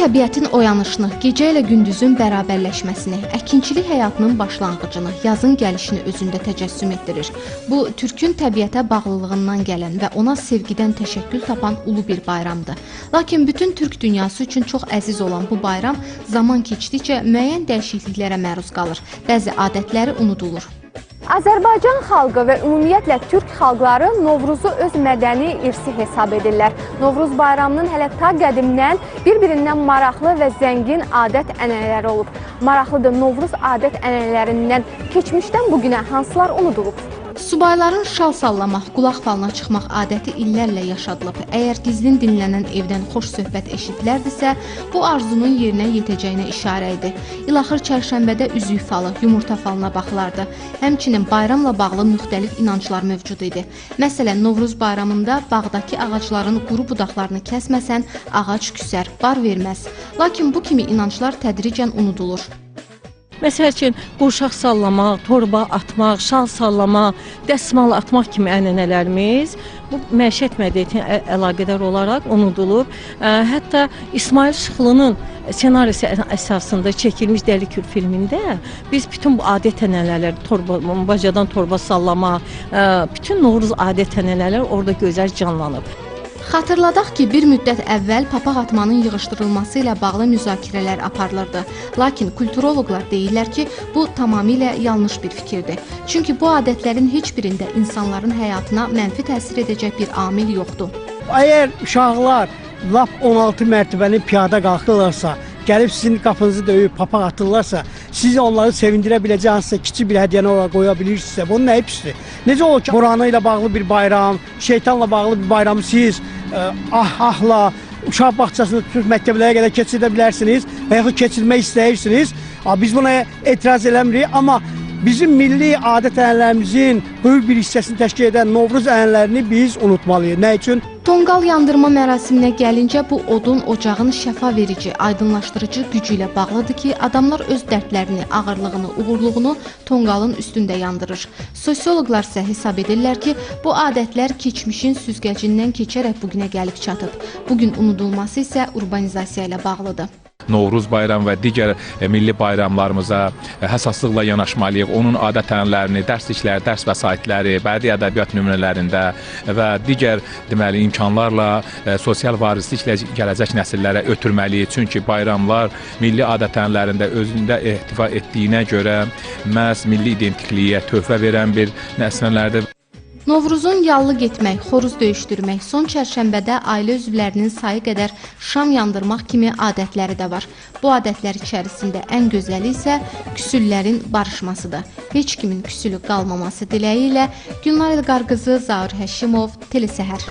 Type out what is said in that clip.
təbiətin oyanışını, gecə ilə gündüzün bərabərləşməsini, əkinçilik həyatının başlanğıcını, yazın gəlişini özündə təcəssüm etdirir. Bu, türkün təbiətə bağlılığından gələn və ona sevgidən təşəkkül tapan ulu bir bayramdır. Lakin bütün türk dünyası üçün çox əziz olan bu bayram zaman keçdikcə müəyyən dəyişikliklərə məruz qalır. Bəzi adətləri unudulur. Azərbaycan xalqı və ümumiyyətlə türk xalqları Novruzu öz mədəni irsi hesab edirlər. Novruz bayramının hələ ta qədimdən bir-birindən maraqlı və zəngin adət-ənənələri olub. Maraqlıdır, Novruz adət-ənənələrindən keçmişdən bugünə hansılar unudulub? Subayların şal sallamaq, qulaq falına çıxmaq adəti illərlə yaşadılıb. Əgər gizlin dinlənən evdən xoş söhbət eşidilərdisə, bu arzunun yerinə yetəcəyinə işarə idi. İlaxır çərşənbədə üzük falı, yumurta falına baxılardı. Həmçinin bayramla bağlı müxtəlif inanclar mövcud idi. Məsələn, Novruz bayramında bağdakı ağacların quru budaqlarını kəsməsən, ağac küsər, bar verməz. Lakin bu kimi inanclar tədricən unudulur. Məsəl üçün, qurşaq sallamaq, torba atmaq, şal sallamaq, dəsmal atmaq kimi ənənələrimiz bu məişət mədəniyyətinə əlaqədar olaraq unudulub. Hətta İsmail Şıxlının ssenarisi əsasında çəkilmiş Dəli Kür filmində biz bütün bu adət-ənənələri, torba, bacadan torba sallama, bütün Novruz adət-ənənələri orada gözəl canlanıb. Xatırladaq ki, bir müddət əvvəl papaq atmanın yığışdırılması ilə bağlı müzakirələr aparılırdı. Lakin kulturoloqlar deyirlər ki, bu tamamilə yanlış bir fikirdir. Çünki bu adətlərin heç birində insanların həyatına mənfi təsir edəcək bir amil yoxdur. Əgər uşaqlar lap 16 mərtəbəni piyada qalxırlarsa, gəlib sizin qapınızı döyüb papaq atırlarsa, siz onları sevindirə biləcək hansısa kiçik bir hədiyyəni ora qoya bilirsinizsə, bunun nəyi pisdir? Necə olur ki, Quranı ilə bağlı bir bayram, şeytanla bağlı bir bayramı siz ahla uşaq bağçasında tutub məktəblərə qədər keçirdə bilərsiniz və yaxud keçirmək istəyirsiniz. Biz buna etiraz eləmirik, amma bizim milli adət-ənənələrimizin böyük bir hissəsini təşkil edən Novruz ənənələrini biz unutmalıyıq. Nə üçün? Tonqal yandırma mərasiminə gəlincə, bu odun ocağın şəfa verici, aydınlaşdırıcı gücü ilə bağlıdır ki, adamlar öz dərdlərini, ağırlığını, uğurluğunu tonqalın üstündə yandırır. Sosioloqlar isə hesab edirlər ki, bu adətlər keçmişin süzgəcindən keçərək bugünə gəlib çatıb. Bugün unudulması isə urbanizasiya ilə bağlıdır. Novruz bayramı və digər milli bayramlarımıza həssaslıqla yanaşmalıyıq. Onun adət-ənənələrini, dərsliklər, dərs vəsaitləri, bədii ədəbiyyat nümunələrində və digər deməli imkanlarla sosial varisliklə gələcək nəsillərə ötürməliyik. Çünki bayramlar milli adət-ənənələrində özündə ehtiva etdiyinə görə məhz milli identikliyə töhfə verən bir nəsnələrdir. Novruzun yallı getmək, xoruz döyüşdürmək, son çərşənbədə ailə üzvlərinin sayı qədər şam yandırmaq kimi adətləri də var. Bu adətlər içərisində ən gözəli isə küsüllərin barışmasıdır. Heç kimin küsülü qalmaması diləyi ilə Gülnar Elqarqızı, Zaur Həşimov, Telesəhər.